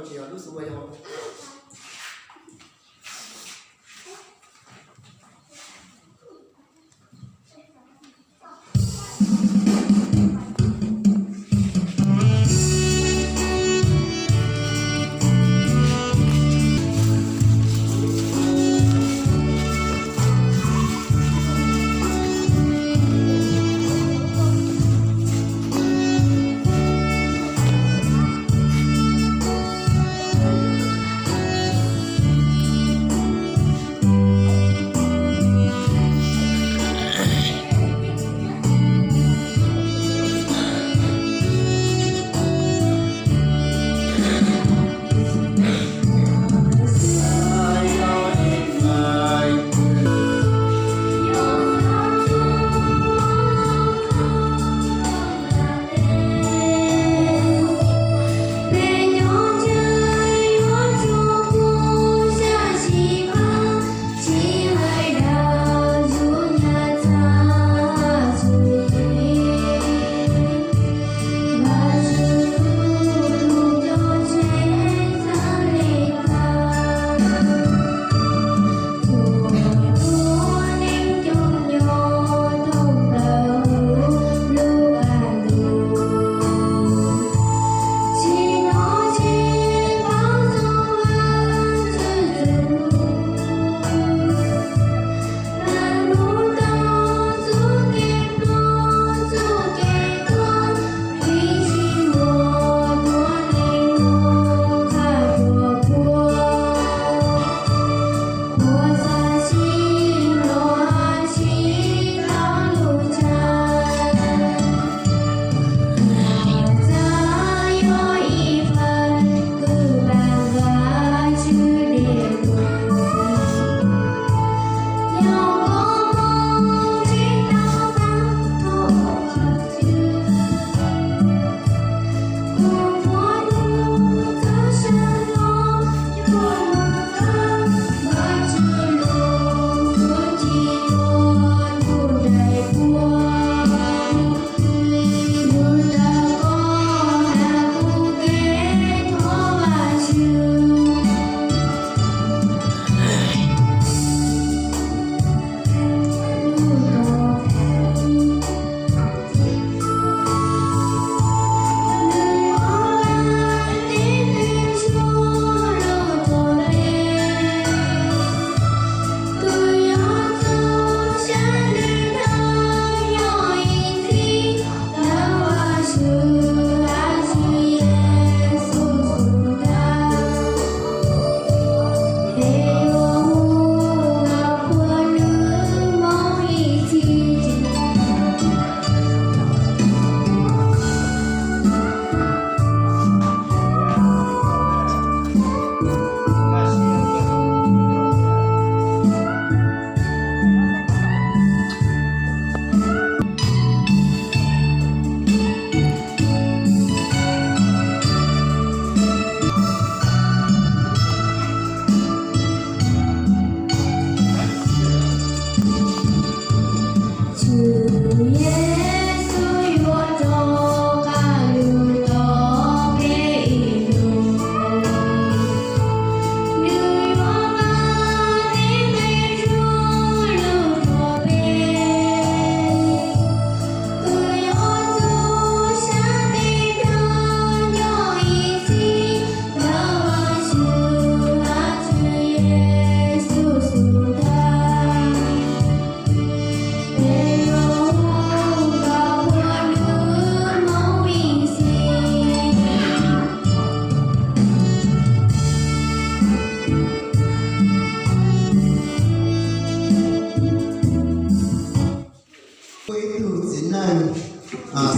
Lub xu yog Muaj ib tug txiv neej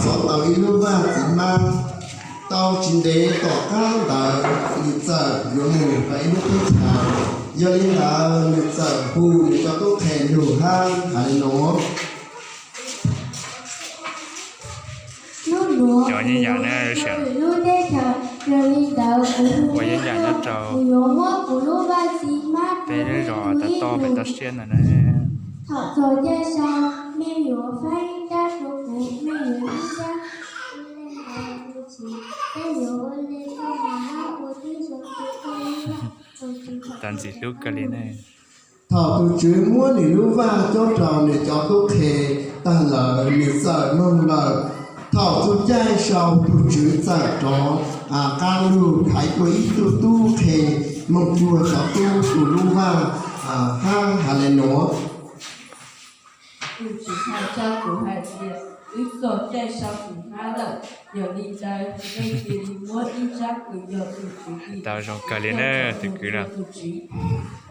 xov tau ib lub vaj txiv hmab tau tsis ntev tom qab ntawd, nws txawm yuav mus rau ib lub teb chaws. Yog li ntawd nws txawm hu nws cov tub qhe lug hab hais li no. Hnub nuav kuv yuav mus rau lwm lub teb chaws, yog li ntawd kuv hu, kuv yuav muab kuv lub vaj txiv hmab rau peb zov tau peb toj siab ntawm no. Thaum txog caij sau, mej yuav faib dab rua kuv, mej yuav ib sab ua le hais ua tsis, peb yuav ua le tau mas hab ua tib zoo. Txaus ntxim hlub kawg li ne. Thaum tus Tswv muab nws lub vaj cob rau nws cov tub qhe tag lawm, nws txawm mloog lawm. Thaum txog caij sau, tus Tswv txawm rov qab lug thaiv dua ib tug tub qhe moog cuag cov tub tus lub vaj hab has le nuav: Tus Tswv has rau kuv hais tias, wb txog caij sau kuv hab lawm, yog li ntawd nej cia li muab ib nrab kws yog tus Tswv tau zoo kawg li na, tus kwv no.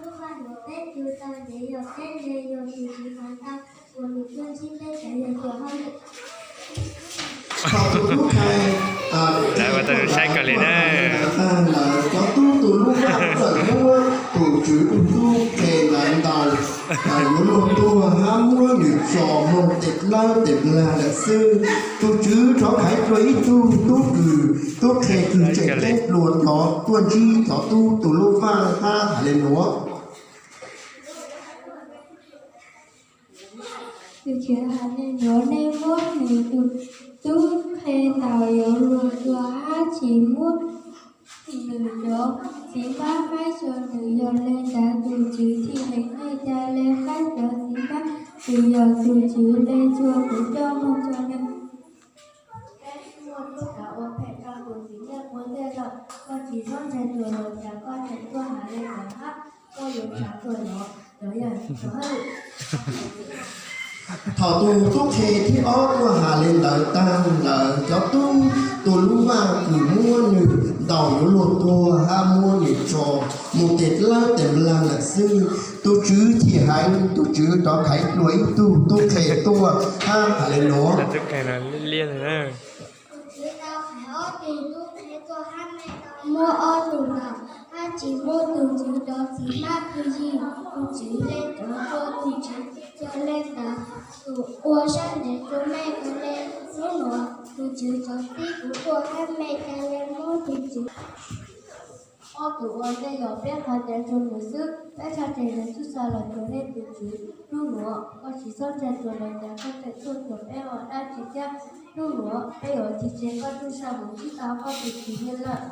Lub vaj nuav peb tu tau ntev yog peb le yog tus Tswv has tau, uas nws tuaj ntsib peb cov yog cov hauj lwm. Thaum tus tub qhe lawv ua tau saib kawg li na. Tag lawm, cov tub tus lub vaj txawm muab tus Tswv tus tub qhe ntawd ntaus yuav luag tuag hab muab nws tso moog tes dlawb tes nplag lawm xwb. Tus Tswv rov thaiv dua ib tug tub kws, tub qhe kws tseem ceeb dlua rov tuaj ntsib cov tub tus lub vaj hab has le nuav: Tus Tswv has le nuav: Nej muab nws tus tub qhe ntaus yuav luag tuag hab tsis muab nws cov txiv hmab faib rua nws, yog le ntawd tus Tswv txhim heev, nej ca le faib cov txiv hmab, vim yog tus Tswv le txhua kuv coj moog rua nej. Peb muaj tub kav ua phem rau tus txiv neej ua ntej lawm, koj tsis txhob ntshai, tsuas yog cas koj tseem tuaj has le ntawd hab, koj yuav tshav tuag los. Thaum tus tub qhe thib ob tuaj has le ntawd tag lawm, cov tub tus lub vaj kws muab nws ntaus yuav luag tuag hab muab nws tso moog tes dlawb tes nplag lawm xwb. Tus Tswv chim heev, tus Tswv rov thaiv dua ib tug tub qhe tuaj hab has le nuav: Tus Tswv tau thaiv ob tug tub qhe tuaj hab mej tau muab ob tug ntaus hab tsis muab tus Tswv cov txiv hmab khwv yig. Tus Tswv le cov tuag, tus Tswv ca le ntawd, tus ua sab ntev rua mej ca le. Hnub nuav tus Tswv cov txib kuv tuaj hab mej ca le muab tus Tswv. Ob tug ua ntej yog peb qha ntev rua nws xwb, peb tshaj teg ntawd tub xa los cuag nej tus Tswv. Hnub nuav koj tsis txhob ntshai, tsuas yog cas koj tseem tuaj cuag peb ua dab tsi thiab? Hnub nuav peb yuav tig tseg koj tub xa mus ntsib tau koj tus Tswv lawm.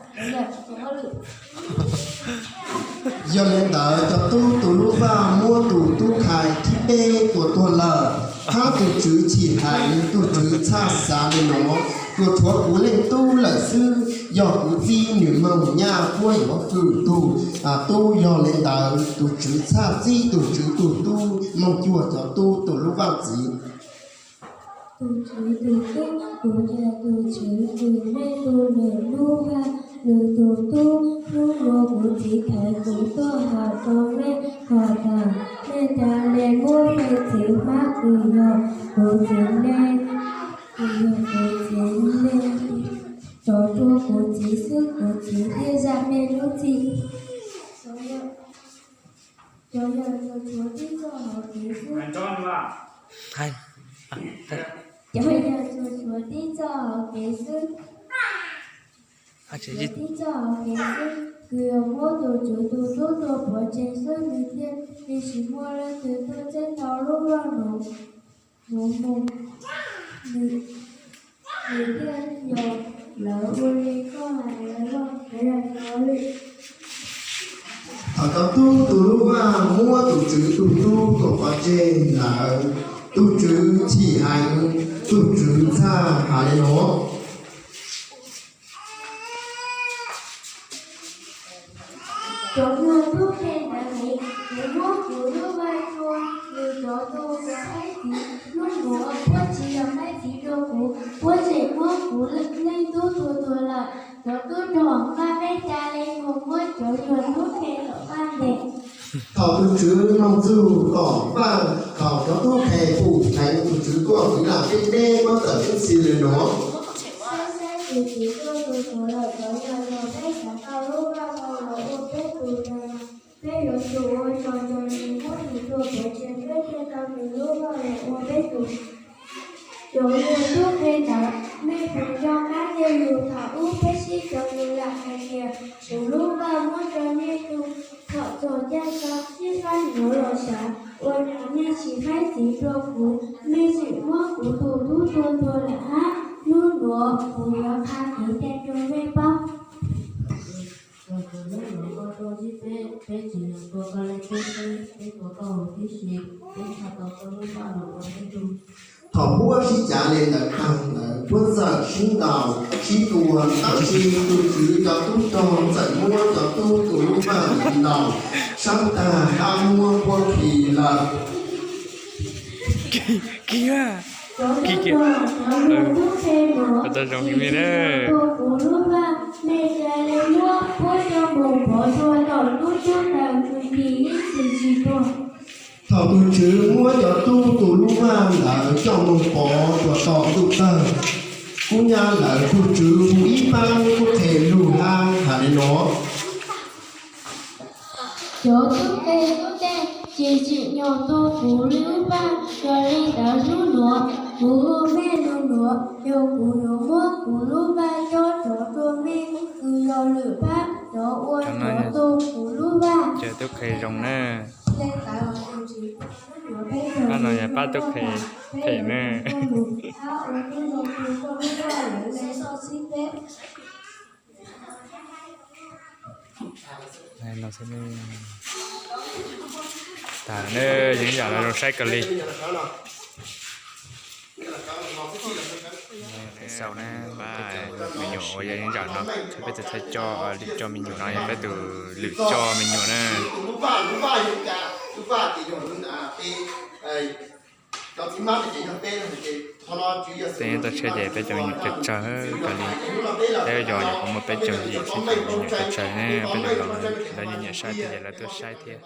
Yog li ntawd, yog li ntawd cov tub tus lub vaj muab tus tub qhe thib peb tua tuag lawm, hab tus Tswv chim heev, tus Tswv txhaj xav le nuav: Tsuas tshuav kuv leej tub lawm xwb, yog kuv txib nws moog nyaj puab yuav hwm tug tub. Yog li ntawd tus Tswv txhaj txib tus Tswv tug tub moog cuag cov tub tus lub vaj ntxiv. Tus Tswv tus tub, kuv yog tus Tswv kws mej tu lwm lub vaj, lwm tus tub. Hnub nuav kuv txiv thaiv kuv tuaj has rua mej has tas, mej ca le muab mej txiv hmab kws yog kuv txiv le, kws yog kuv txiv le, tso rua kuv txiv xwb, kuv txiv thiaj zam mej lub txim. Cov yawg tsuas tshuav tib txoj hau kev xwb. Cov yawg tsuas tshuav tib txoj hau kev xwb. Tib txoj hau kev xwb, kws yog muab tus Tswv tus tub tua pov tseg xwb, nws thiaj li tsis muaj leej twg tuaj txeeb tau lub vaj nuav mus. Nws thiaj yog lawv ua li koj hais lawv loj kev lawm no li. Thaum cov tub tus lub vaj muab tus Tswv tus tub tua pov tseg lawm, tus Tswv chim heev, tus Tswv txhaj has le nuav: Cov yawg tub qhe ntawd heev, kuv muab kuv lub vaj rua nws cov tub ua faib txiv. Hnub nuav puab tsis yog faib txiv rua kuv, puab tseem muab kuv leej tub tua tuag lawm. Cov tub rog, maj peb ca le mus muab cov yawg tub qhe tom vaj ntes. Thaum tus Tswv mloog txug tom vaj, thaum cov tub qhe pum dheev tus Tswv tuaj kwv lam deb deb, puab txawm tub txib le nuav: Saib saib, tus Tswv tuaj tua tuag lawm, cov yawg uas peb xav tau lub vaj no los ua peb tug tau, peb yuav tsum ua tsaug rua nws, muab nws tua pov tseg, peb thiaj tau nws lub vaj los ua peb tug. Cov yawg tub qhe ntawd, mej puas nco qab txij lug thaum ub peb sib cov lug lam hais tias kuv lub vaj muab rua mej tu, thaum txog caij sau sib faib ntsuav los sav, ua cas mej tsis faib txiv rua kuv, mej tseem muab kuv tus tub tua tuag lawm hab? Hnub nuav kuv yuav qha kev cai rua mej paub. Yog koj tuaj ntsib peb, peb tsis yog tua koj li peb, peb tua koj huv tib si, peb txhaj tau koj lub vaj los ua peb tug. Thaum Huab sib cav li ntawd tag lawm, Huab txawm sib ntaus sib tua, tab sis tus tswv cov tub rog txawm muab cov tub tus lub vaj ntaus sab tag, hab muab Huab khi lawm. Cov tub rog, cov yug tub qhe nuav, tsis tsim nyog tua kuv lub vaj, mej ca le muab Huab coj moog pov rua tom ntuj tawg, txug ntxim ib txhis tsis tuag. Thaum tus tswv muab cov tub tus lub vaj ntawd coj moog pov rua tom ntuj tawg, kub nyab lawm tug tswv hu ib paab tub qhe lug hab has le nuav: Cov tub qhe tub tej, tsis tsim nyog tua kuv lub vaj, yog le ntawd hnub nuav kuv hu mej lug nuav, yog kuv yuav muab kuv lub vaj cob rov rua mej, kws yog lwm pab cov ua cov tua kuv lub vaj. Cov tub qhe zoo na. Pab no yog pab tub qhe phem na. Tag na, yeeb yam no zoo saib kawg li. Sau na, pab me nyuam uas yog yeeb yam no, peb txhaj coj lwm coj me nyuam no, yog peb tus lwm coj me nyuam na. Peb tau tshiab ces peb cov me nyuam tsawg tsawg kawg li. Peb yog nyuam qhuav muaj peb caug yim xwb ces me nyuam tsawg tsawg ne, peb cov laus lawv nyiam nyiam saib thiab ces lawv tuaj saib thiab.